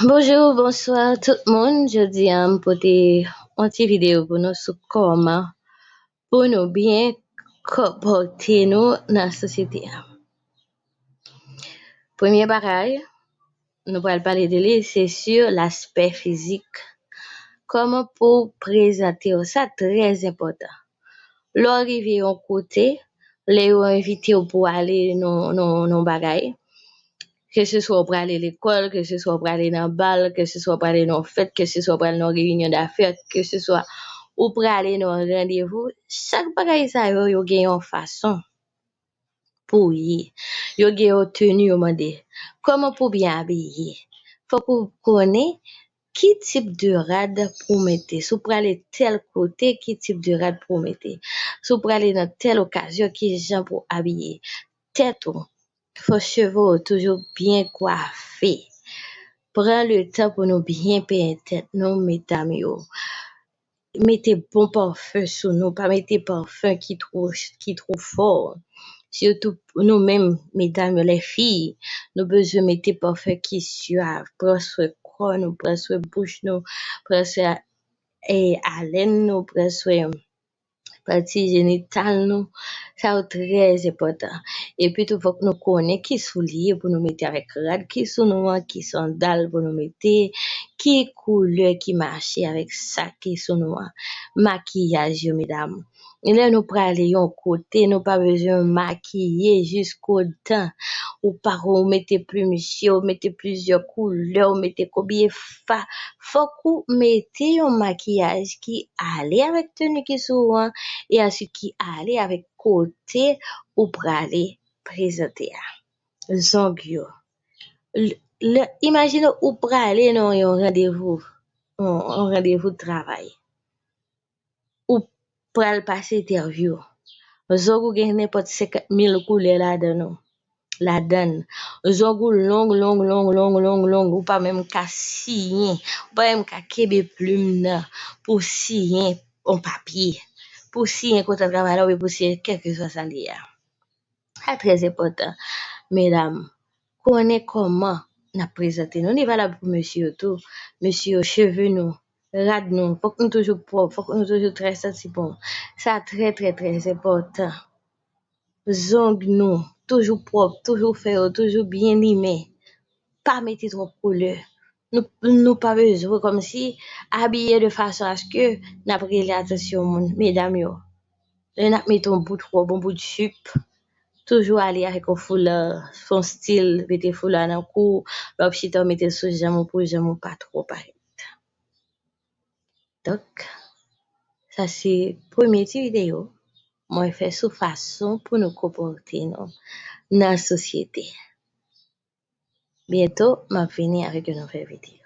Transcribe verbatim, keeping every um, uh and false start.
Bonjou, bonswa tout moun. Jodi a, m pote yon ti videyo pou nou sou kòman pou nou byen konpòte nou nan sosyete a. Premye bagay nou pral pale de li, se sou laspè fizik. Kòman pou w prezante w, sa trè enpòtan. Lè w rive yon kote, lè yo envite w pou w ale nan, nan, nan bagay, ke se swa w prale lekòl, ke se swa w prale nan bal, ke se swa w prale nan yon fèt, ke se swa w prale nan yon reyinyon dafè, ke se swa ou prale nan yon randevou, chak bagay sa yo, yo gen yon fason pou w ye. Yo gen yon teni yo mande. Kòman pou w byen abiye? Fòk ou konnen ki tip de rad pou w mete. Si w prale tèl kote, ki tip de rad pou w mete. Si w prale nan tèl okazyon, ki jan pou w abiye. Tèt ou, fò cheve w toujou byen kwafe. Pran le tan pou nou byen penyen tèt nou, medam yo. Mete bon pafen sou nou, pa mete pafen ki twò, ki twò fò. Sitou nou menm, medam yo, lè fi, nou bezwen mete pafen ki swav. Pran swen kò nou, pran swen bouch nou, pran swen, eh, alèn nou, pran swen pati jenital nou. Sa yo trè enpòtan. Epi tou, fòk nou konnen ki soulye pou nou mete avèk rad ki sou nou an, ki sandal pou nou mete, ki koulè ki mache avèk sa ki sou nou an. Makiyaj yo, medam. Lè nou prale yon kote, nou pa bezwen makiye jiskodan. Ou pa ou mete plim je, ou mete plizyè koulè, ou mete konbyen fa. Fòk ou mete yon makiyaj ki ale avèk teni ki sou ou an, e answit ki ale avèk kote ou prale prezante a. Zong yo. L-, lè, imajine ou prale nan yon randevou, yon, yon randevou travay. Ou pral pase entèvyou. Zong ou gen nenpòt senkant mil koulè ladan nou. Ladan. Zong ou long, long, long, long, long, long. Ou pa menm ka siyen. Ou pa menm ka kenbe plim nan pou siyen yon papye. Pou siyen kontra travay la oubyen pou siyen kèlkeswa sa l ye a. Sa trè enpòtan. Medam, konnen kòman n ap prezante nou. Li valab pou mesye yo tou. Mesye yo, cheve nou, rad nou, fòk nou toujou pwòp, fòk nou toujou trè santi bon. Sa trè, trè, trè enpòtan. Zong nou, toujou pwòp, toujou fè yo, toujou byen limen. Pa mete twòp koulè. Nou, nou pa bezwen kòmsi abiye de fason aske n ap rele atansyon moun, medam yo. Lè n ap mete yon bout wòb, yon bout jip, toujou ale avèk yon foula, fè yon stil, mete foula nan kou, lè w ap chita, w mete l sou janm ou pou janm ou pa twò parèt. Donk, sa se premye ti videyo mwen fè sou fason pou nou konpòte nou nan sosyete. Byento, m ap vini avèk yon nouvèl videyo.